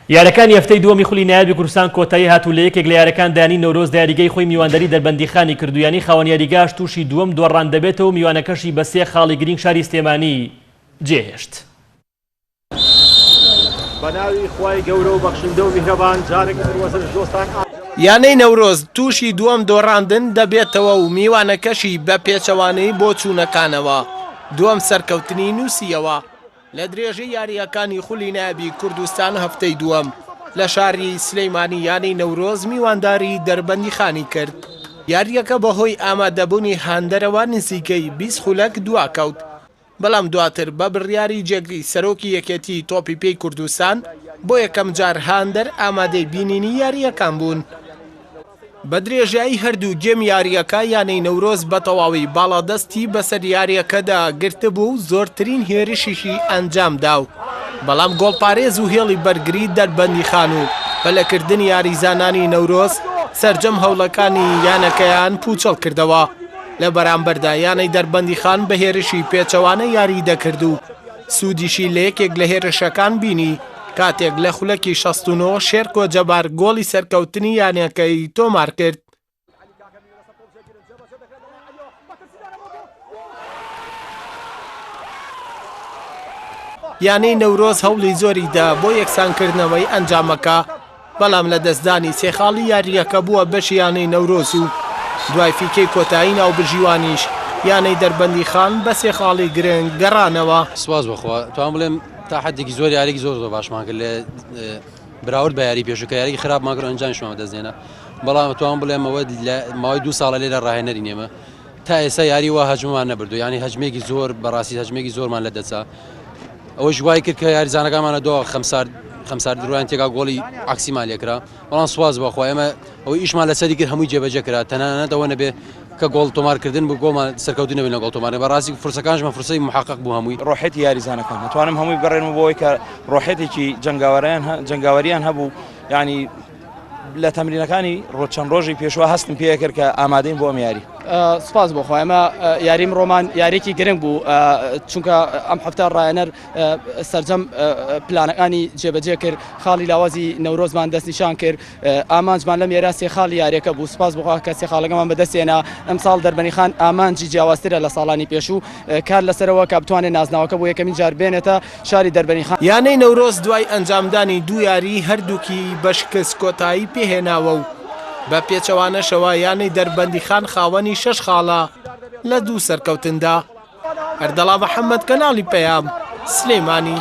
یاریەکانی هەفتەی دووەمی خولی نایابی کوردستان کۆتایی هات و لە یەکێک لە یاریەکان دانی نەورۆز لە یاریگەی خۆی میوانداری دەربەندیخانی کرد و یانەی خاوەن یاریگاش تووشی دووەم دۆڕان دەبێتەوە و میوانەکەشی بە سێ خاڵی گرینگ شاری سلێمانی جێهێشت. بەناوی خوای گەورە و بەخشندە و میهرەبان جارێکی تر وەزرش دۆستان ئا. یانەی نەورۆز تووشی دووەم دۆڕاندن دەبێتەوە و میوانەکەشی بە پێچەوانەی بۆچوونەکانەوە دووەم سەرکەوتنی نووسییەوە. لە درێژەی یارییەکانی خولی نایابی کوردستان هەفتەی دووەم لە شاری سلەیمانی یانەی نەورۆز میوانداری دەربەندیخانی کرد. یارییەکە بەهۆی ئامادەبوونی هاندەرەوە نزیکەی 20 خولەک دواکەوت، بەڵام دواتر بە بڕیاری جێگری سەرۆکی یەکێتیی تۆپی پێی کوردستان بۆ یەکەمجار هاندەر ئامادەی بینینی یارییەکان بوون. بە درێژایی هەردوو گێم یارییەکە یانەی نەورۆز بە تەواوی باڵادەستی بەسەر یارییەکەدا گرتبوو و زۆرترین هێرشیشی ئەنجامدا و بەڵام گۆڵپارێز و هێڵی بەرگری دەربەندیخان و پەلەکردنی یاریزانانی نەورۆز سەرجەم هەوڵەکانی یانەکەیان پوچەڵ کردەوە. لە بەرامبەردا یانەی دەربەندیخان بە هێرشی پێچەوانە یاری دەکرد و سوودیشی لە یەکێک لە هێرشەکان بینی کاتێک لە خولەکی 69 شێرکۆ جەبار گۆڵی سەرکەوتنی یانەکەی تۆمارکرد. یانەی نەورۆز هەوڵی زۆری دا بۆ یەکسانکردنەوەی ئەنجامەکە، بەڵام لەدەستدانی سێ خاڵی یارییەکە بووە بەشی یانەی نەورۆز و دوای فیکەی کۆتایی ناوبژیوانیش یانەی دەربەندیخان بە سێ خاڵی گرنگ گەڕانەوە. سوپاس بۆ خوا توانم بڵێم تا حدێکی زۆر یاریی زۆر زۆر باشمان کرد لە براورد بە یاری پێشوو کە یاریی خراپمان کرد ئەنجامیشمان بەدەست هێنا بەڵام توانم بڵێم ئەوە لە ماوەی دوو ساڵە لێرە ڕاهێنەری نێمە تا ئێستا یاری وا هەجممان نەبردو یعنی هەجمێکی زۆر بەڕاستی هەجمێکی زۆرمان لە دەچا ئەوەش وای کرد کە یاریزانەکانمان لە دۆ خەمسارد خەمسارد درویان تێکا گۆڵی عکسیمان لێکرا بەڵام سواز بەخوا ئێمە ئەوەی ئیشمان لەسەری کرد هەمووی جێبەجێ کرا تەنانەت ئەوە نەبێ کە گۆڵ تۆمارکردن بوو گۆڵمان سەرکەوتن نەبێت لە گۆڵ تۆمار بەڕاستی فرسەکانشمان فرسەی محقق بوو هەمووی ڕۆحێتی یاریزانەکان ئەتوانم هەمووی بگەڕێنم بۆ ئەوەی کە ڕۆحێتێکی جەنگاوەریان جەنگاوەریان هەبوو یعنی لە تەمرینەکانی ڕۆ چەند ڕۆژی پێشوە هەستم پێکرد کە ئامادەین بۆ ئەم یاری. سوپاس بۆ خوا ئێمە یاریم ڕۆمان یاریکی گرنگ بوو چونکە ئەم هەفتە ڕایەنەر سەرجەم پلانەکانی جێبەجێ کرد خاڵی لاوازی نەورۆزمان دەستنیشان کرد ئامانجمان لەم یارا سێ خاڵی یاریەکە بوو سوپاس بۆ خوا کە سێ خاڵەکەمان بەدەستهێنا ئەمساڵ دەربەنیخان ئامانجی جیاوازترە لە ساڵانی پێشوو کار لەسەرەوە کە بتوانێت نازناوەکە بۆ یەکەمین جار بێنێتە شاری دەربەنیخان. یانەی نەورۆز دوای ئەنجامدانی دوو یاریی هەردووکی بە شکست کۆتایی پێهێناوە و بە پێچەوانەشەوە یانەی دەربەندیخان خاوەنی شەش خاڵە لە دوو سەرکەوتندا. ئەردەڵا محەمەد کەناڵی پەیام، سلێمانی.